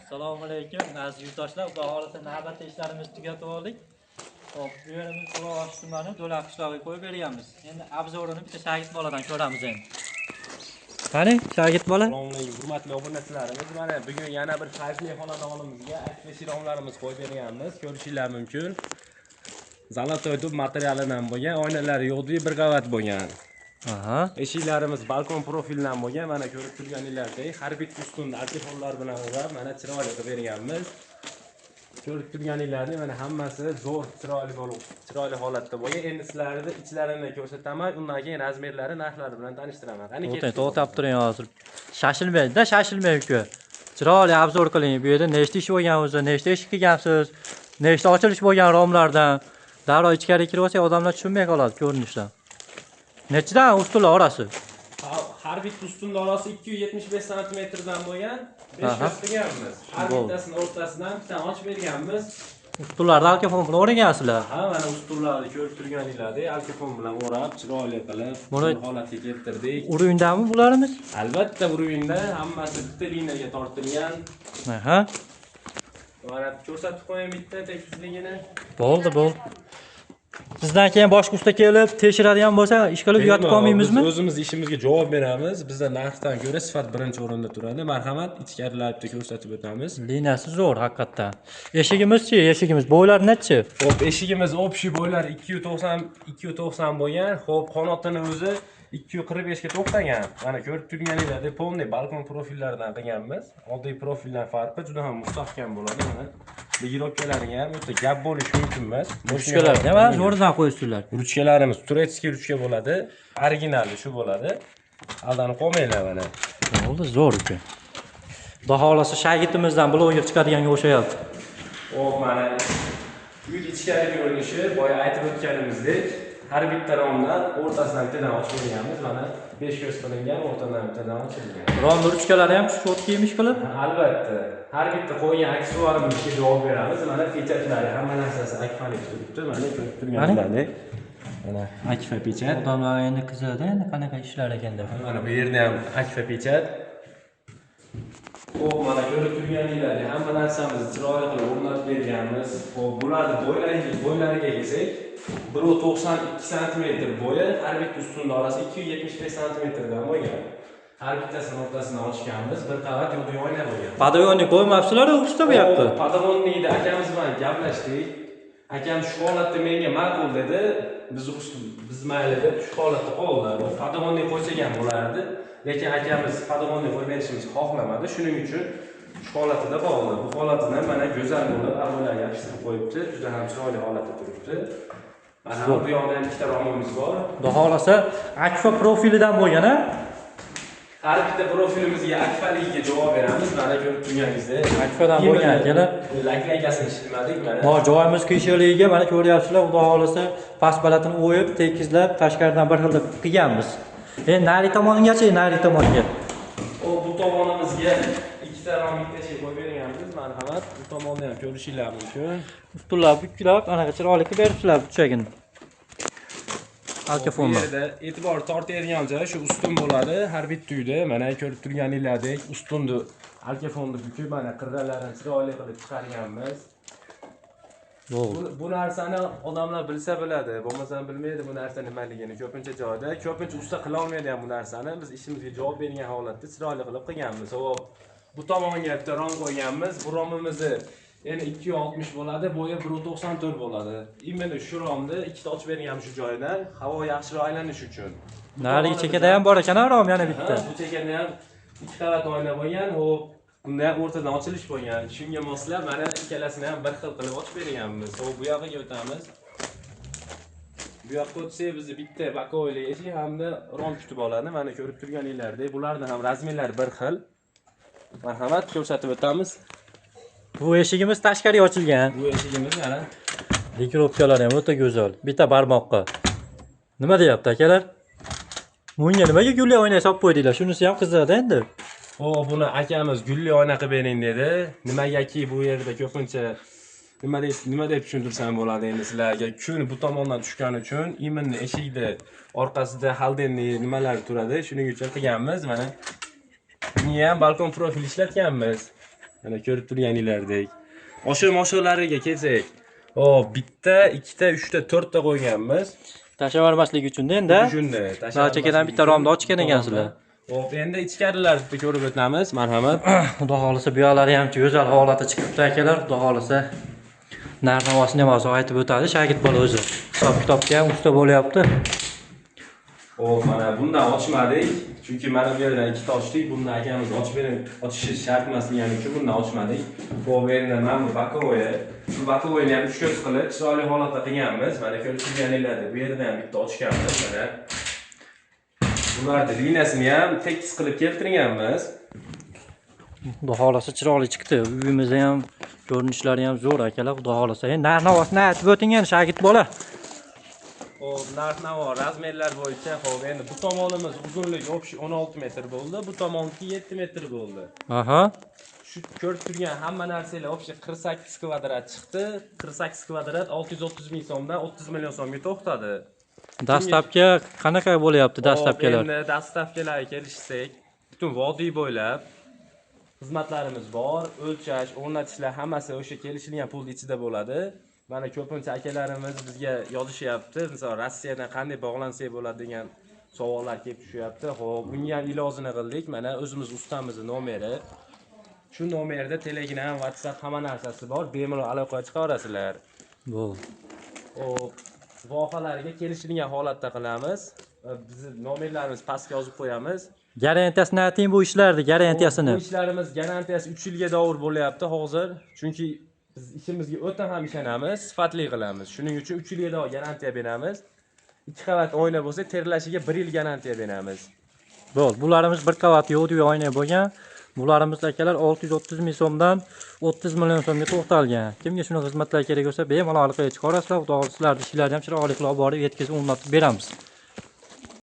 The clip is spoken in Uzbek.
Assalomu alaykum aziz yurtdoshlar. Xudo xohlasa navbatda ishlarimizni tugatib oldik. Xo'p, bu yerimiz Buloq tumani Do'lan qishlog'iga qo'yib berganmiz. Endi obzorini bitta shagird boladan ko'ramiz endi. Qani, shagird bola? Assalomu alaykum hurmatli obunachilarimiz. Mana bugun yana bir fayzli xonadonimizga akfa romlarimiz qo'yib berganmiz. Ko'rishingiz mumkin. Zolotoy dub materialidan bo'lgan, oynalari yo'qdagi bir qavat bo'lgan. Aha. Eshiklarimiz balkon profildan bo'lgan. Mana ko'rib turganingizdek, har bitta ustunni artefonlar bilan o'rab, mana chiroyli qilib berganmiz. Ko'rib turganingizdek, mana hammasi zo'r, chiroyli bo'lib, chiroyli holatda bo'lgan. Endi sizlarni ichlarini ko'rsataman, undan keyin razmerlari, narxlari bilan tanishtiraman. Qani ketdik. To'xtab turing hozir. Shashilmaydi-da, shashilmay uka. Chiroyli obzor qiling. Bu yerda nechta ish bo'lgan o'zi, nechta eshik qilgansiz, nechta ochilish bo'lgan romlardan. Darrov ichkari kirib olsak, odamlar tushunmay qoladi ko'rinishdan. Nechidan ustunlar orasi? Har bitta ustunning orasi 275 santimetrdan bo'lgan, 5 ko'z qilganmiz. Har bittasini o'rtasidan bitta ochib berganmiz. Ustunlarni alkafon bilan o'ragansizlar. Ha, mana ustunlarni ko'rib turganingizdek, alkafon bilan o'rab, chiroyli qilib, Buni holatga keltirdik. Uruyndami bularimiz? Albatta, uruyinda hammasi bitta liniyaga tortilgan. Aha. Mana ko'rsatib qo'ying bitta tekisligini. Bo'ldi, bo'ldi. Sizdan keyin boshqa usta kelib tekshiradigan bo'lsa, ish qilib yotib qolmaymizmi? Biz o'zimiz ishimizga javob beramiz. Bizda narxdan ko'ra sifat birinchi o'rinda turadi. Marhamat, ichkarilarni bitta ko'rsatib o'tamiz. Liniyasi zo'r haqiqatdan. Eshigimizchi, eshigimiz bo'ylari nechi? Xo'p, eshigimiz общий bo'ylari 290 bo'lgan. Xo'p, qanotini o'zi 245 ga to'xtagan. Mana ko'rib turganingizdek, polniy balkon profillaridan qilganmiz. Oddiy profildan farqi juda ham mustahkam bo'ladi. Mana ligirovkalariga ham o'ta gap bo'lishi mumkin emas. Ruchkalar nima? Zo'rdan qo'yibsizlar. Ruchkalarimiz turetskiy ruchka bo'ladi. Originali shu bo'ladi. Aldanib qolmanglar mana. Bo'ldi, zo'r uka. Xudo xohlasa shagirdimizdan bloger chiqadiganga o'xshayapti. Xo'p, mana uy ichkari ko'rinishi, boya aytib o'tganimizdek, har bitta romdan o'rtasidan bittadan ochib berganmiz. Mana 5 ko'z qilingan, o'rtadan bittadan ochilgan. Rom ruchkalari ham cho'tki emish qilib. Albatta, har bitta qo'ygan aksessuarimizga javob beramiz. Mana pechatlari, hamma narsasi akfalik turibdi. Mana ko'rib turganingizdek. Mana akfa pechat. Odamlar endi qizadi, endi qanaqa ishlar ekan deb. Mana bu yerda ham akfa pechat. Xo'p, mana ko'rib turganingizdek, hamma narsamizni chiroyli qilib o'rnatib berganmiz. Xo'p, bularni bo'ylariga kelsak, 1.92 santimetr bo'yi, har bitta ustunning orasi 275 santimetrdan bo'lgan. Har bittasini o'rtasidan ochganmiz, bir qavat yo'lda oyna bo'lgan. Podvonnik qo'ymabsizlar usta bu yoqqa. Podvonnikni akamiz bilan gaplashdik. Akam shu holatda menga ma'qul dedi. Biz mayli deb shu holatda qoldi. Podvonnik qo'ysak ham bo'lardi, lekin akamiz podvonnik qo'yib berishimizni xohlamadi. Shuning uchun shu holatida qoldi. Bu holatidan mana go'zal bo'lib, avvallar yopishtirib qo'yibdi. Juda ham chiroyli holatda turibdi. Mana bu yoqda ham ikkita romimiz bor. Xudo xohlasa akfa profilidan bo'lgan, ha? Har bitta profilimizga akfaligiga javob beramiz. Mana ko'rib turganingizdek, akfadan bo'lgan akalar. Laklaykasini ishlatmadik mana. Mo joyimiz qiyshiqligiga mana ko'ryapsizlar, Xudo xohlasa past balatini o'yib, tekizlab, tashqaridan bir xil qilganmiz. Endi nari tomongacha, nari tomonga. O bu tomonimizga ikkita rom, bitta şey qo'yib berganmiz. Marhamat, bu tomonni ham ko'rishingiz mumkin. Ustunlar buklab, anaqa chiroyli qilib beribsizlar burchagini. Alkafon Bu yerda e'tibor tortadigan joyi shu ustun bo'ladi. Har bitta uyda mana ko'rib turganingizdek ustunni alkafonni bukib, mana qirralarini chiroyli qilib chiqarganmiz. Bu narsani odamlar bilsa biladi, bo'lmasam bilmaydi bu narsa nimaligini. Ko'pincha joyda, ko'pincha usta qila olmaydi ham bu narsani. Biz ishimizga javob bergan holatda chiroyli qilib qilganmiz. Xo'p, bu tomonga bitta rom qo'yganmiz. Bu romimizni endi 260 bo'ladi, bo'yi 1.94 bo'ladi. Imенно shu romni ikkita ochib berganmiz shu joyidan, havo yaxshiroq aylanishi uchun. Narigi chekada ham bor ekan rom yana bitta. Bu chekada ham ikki qavat oyna bo'lgan, xo'p, bunda ham o'rtadan ochilish bo'lgan. Shunga moslab mana ikkalasini ham bir xil qilib ochib berganmiz. Xo'p, bu yoqqa o'tamiz. Bu yoqqa o'tsak bizni bitta bakovli eshik hamda rom kutib oladi. Mana ko'rib turganingizdek, bularning ham razmerlari bir xil. Marhamat, ko'rsatib o'tamiz. Bu eshigimiz tashqariga ochilgan. Bu eshigimiz mana. Likirovkalari ham o'ta go'zal. Bitta barmoqqa. Nima deyapti akalar? Bunga nimaga gulli oyna solib qo'ydinglar? Shunisi ham qiziqadi endi. Xo'p, buni akamiz gulli oyna qilib bering dedi. Nimagaki bu yerda ko'pincha nima deb tushuntirsam bo'ladi endi sizlarga. Kun bu tomondan tushgani uchun imенно eshikni orqasida xoldenni nimalar turadi. Shuning uchun qilganmiz mana. Buni ham balkon profil ishlatganmiz. Mana ko'rib turganinglardek. Oshiq-moshiqlariga kelsak, hop, bitta, ikkita, uchta, to'rtta qo'yganmiz. Tashlavermaslik uchun endi. Shunda. Chekkadan bitta romni ochgan ekansizlar. Hop, endi ichkarilarni bitta ko'rib o'tamiz. Marhamat. Xudo xolisa bu yoqlari ham go'zal holati chiqibdi akalar. Xudo xolisa narx-navosini ham hozir aytib o'tadi Shagit bola o'zi. Hisob kitobga ham usta bo'lyapti. Hop, mana bundan ochmadik. Chunki mana bu yerdan ikkita ochdik. Bundan akamiz ochib bering, ochishi shart emasligini uchun bundan ochmadik. Hop, endi mana bu bakovoyi. Shu bakovoyni ham uch ko'z qilib chiroyli holatda qilganmiz. Mana ko'rib turganinglardek bu yerdan ham bitta ochganmiz mana. Bularni liniyasini ham tekis qilib keltirganmiz. Xudo xolasa chiroyli chiqdi. Uyimizda ham ko'rinishlari ham zo'r akalar, xudo xolasa. Endi narx-navosini aytib o'ting endi Shagit bola. Xo'p, narx-navo razmerlar bo'yicha, xo'p, endi bu tomonimiz uzunligi общий 16 metr bo'ldi, bu tomonniki 7 metr bo'ldi. Aha. Shu ko'rib turgan hamma narsalar общий 48 kvadrat chiqdi. 48 kvadrat 630 ming so'mdan 30 million so'mga to'xtadi. Dastlabki qanaqa bo'lyapti dastlabkilar? Endi dastlabkilarga kelishsak, butun vodiy bo'ylab xizmatlarimiz bor, o'lchash, o'rnatishlar hammasi o'sha kelishilgan pul ichida bo'ladi. Mana ko'pincha akalarimiz bizga yozishyapti, misol Rossiyadan qanday bog'lansak bo'ladi degan savollar kelib tushyapti. Xo'p, bunga ham ilojini qildik. Mana o'zimiz ustamizning nomeri. Shu nomerda Telegram, WhatsApp hamma narsasi bor. Bemalol aloqaga chiqaverasizlar. Bo'ldi. Xo'p, vohalarga kelishilgan holatda qilamiz. Bizni nomerlarimiz pastga yozib qo'yamiz. Garantiyasini ayting bu ishlarni, garantiyasini. Bu ishlarimiz garantiyasi 3 yilga davr bo'lyapti hozir. Chunki biz ishimizga o'ta ham ishonamiz, sifatli qilamiz. Shuning uchun 3 yilga davr garantiya beramiz. 2 qavat oyna bo'lsa, terlashiga 1 yil garantiya beramiz. Bo'ldi. Bularimiz bir qavat yo'q oyna bo'lgan. Bularimiz akalar 630 ming so'mdan 30 million so'mga to'xtalgan. Kimga shuni xizmatlar kerak bo'lsa, bemalol aloqaga chiqarasizlar. Xudo xohlasa sizlarning ishlarni ham chiroyli qilib olib borib yetkazib o'rnatib beramiz.